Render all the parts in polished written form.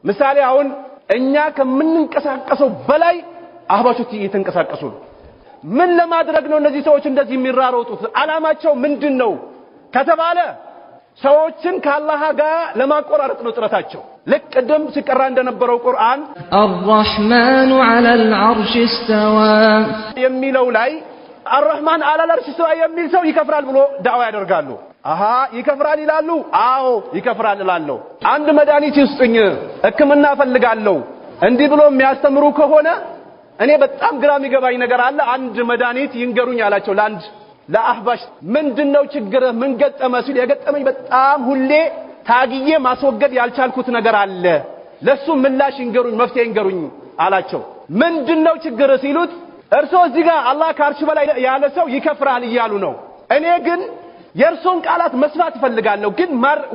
ምሳሌ አሁን እኛ ከምንንቀሳቀሰው በላይ አህባሾች እየተንቀሳቀሱ ነው። ምን ለማድረግ ነው እነዚህ ሰዎች እንደዚህ የሚራሮጡት? ዓላማቸው ምንድን ነው ከተባለ ሰዎችን ከአላህ ጋር ለማቆራረጥ ነው ጥረታቸው። ልክ ቅድም ሲቀራ እንደነበረው ቁርአን الرحمن على العرش استوى የሚለው ላይ الرحمن على العرش استوى የሚል ሰው ይከፍራል ብሎ ዳዕዋ ያደርጋሉ። አሃ ይከፍራል ይላሉ። አዎ ይከፍራል እላለሁ። አንድ መድኃኒት ይስጡኝ፣ ሕክምና እፈልጋለሁ እንዲህ ብሎ የሚያስተምሩ ከሆነ እኔ በጣም ግራ የሚገባኝ ነገር አለ። አንድ መድኃኒት ይንገሩኝ አላቸው ለአንድ ለአህባሽ። ምንድነው ችግርህ? ምን ገጠመ ሲል የገጠመኝ በጣም ሁሌ ታግዬ ማስወገድ ያልቻልኩት ነገር አለ፣ ለሱ ምላሽ ይንገሩኝ፣ መፍትሄ ይንገሩኝ አላቸው። ምንድነው ችግርህ ሲሉት እርሶ እዚህ ጋር አላህ ከአርሽ በላይ ያለ ሰው ይከፍራል እያሉ ነው። እኔ ግን የእርሶን ቃላት መስማት እፈልጋለሁ፣ ግን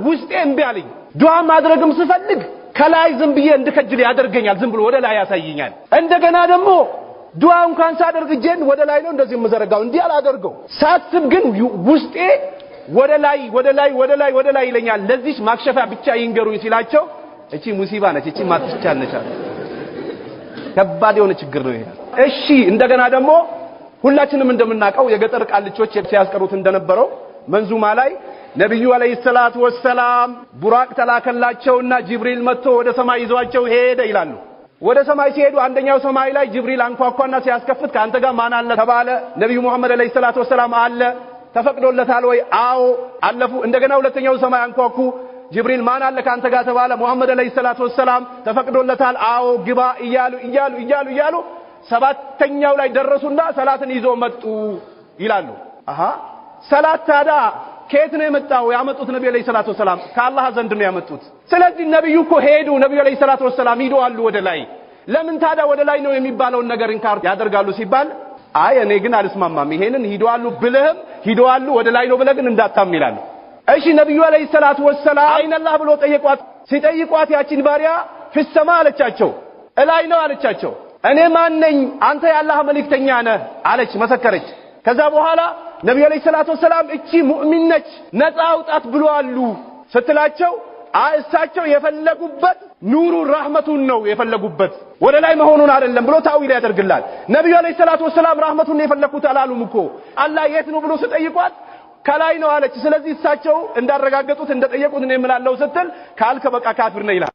ውስጤ እምቢ አለኝ። ዱዓ ማድረግም ስፈልግ ከላይ ዝም ብዬ እንድከጅል ያደርገኛል። ዝም ብሎ ወደ ላይ ያሳየኛል። እንደገና ደግሞ ዱዓ እንኳን ሳደርግ እጄን ወደ ላይ ነው እንደዚህ የምዘረጋው፣ እንዲህ አላደርገው። ሳስብ ግን ውስጤ ወደ ላይ ወደ ላይ ወደ ላይ ወደ ላይ ይለኛል። ለዚች ማክሸፊያ ብቻ ይንገሩኝ ሲላቸው እቺ ሙሲባ ነች፣ እቺ ማትቻል ነች አለ። ከባድ የሆነ ችግር ነው ይሄ። እሺ እንደገና ደግሞ ሁላችንም እንደምናውቀው የገጠር ቃልቾች ሲያስቀሩት እንደነበረው መንዙማ ላይ ነብዩ አለይሂ ሰላቱ ወሰላም ቡራቅ ተላከላቸውና ጅብሪል መጥቶ ወደ ሰማይ ይዟቸው ሄደ ይላሉ። ወደ ሰማይ ሲሄዱ አንደኛው ሰማይ ላይ ጅብሪል አንኳኳና ሲያስከፍት ከአንተ ጋር ማን አለ ተባለ። ነብዩ ሙሐመድ አለይሂ ሰላቱ ወሰላም አለ። ተፈቅዶለታል ወይ? አዎ። አለፉ። እንደገና ሁለተኛው ሰማይ አንኳኩ። ጅብሪል ማን አለ ከአንተ ጋር ተባለ። ሙሐመድ አለይሂ ሰላቱ ወሰላም ተፈቅዶለታል፣ አዎ ግባ እያሉ እያሉ እያሉ እያሉ ሰባተኛው ላይ ደረሱና ሰላትን ይዞ መጡ ይላሉ። አሃ ሰላት ታዳ ከየት ነው የመጣው? ያመጡት ነብዩ አለይሂ ሰላቱ ወሰላም ከአላህ ዘንድ ነው ያመጡት። ስለዚህ ነብዩ እኮ ሄዱ፣ ነብዩ አለይሂ ሰላቱ ወሰላም ሂዱ አሉ ወደ ላይ። ለምን ታዳ ወደ ላይ ነው የሚባለውን ነገር إنكار ያደርጋሉ ሲባል አይ እኔ ግን አልስማማም፣ ይሄንን ሂዱ አሉ ብለህም ሂዱ አሉ ወደ ላይ ነው ብለህ ግን እንዳታምን ይላሉ። እሺ ነብዩ አለይሂ ሰላቱ ወሰላም أين الله ብሎ ጠየቋት። ሲጠይቋት ያቺን ባሪያ في السماء አለቻቸው፣ እላይ ነው አለቻቸው። እኔ ማን ነኝ? አንተ የአላህ መልእክተኛ ነህ አለች፣ መሰከረች። ከዛ በኋላ ነብዩ አለይሂ ሰላቱ ወሰላም እቺ ሙእሚን ነች ነፃ አውጣት ብሎ አሉ ስትላቸው እሳቸው የፈለጉበት ኑሩ ራህመቱን ነው የፈለጉበት ወደ ላይ መሆኑን አይደለም ብሎ ታዊል ያደርግላል። ነብዩ አለይሂ ሰላቱ ወሰላም ራህመቱን የፈለኩት አላሉም እኮ አላህ የት ነው ብሎ ስጠይቋት ከላይ ነው አለች። ስለዚህ እሳቸው እንዳረጋገጡት እንደጠየቁት እኔ እምላለሁ ስትል ካልከ በቃ ካፊር ነህ ይላል።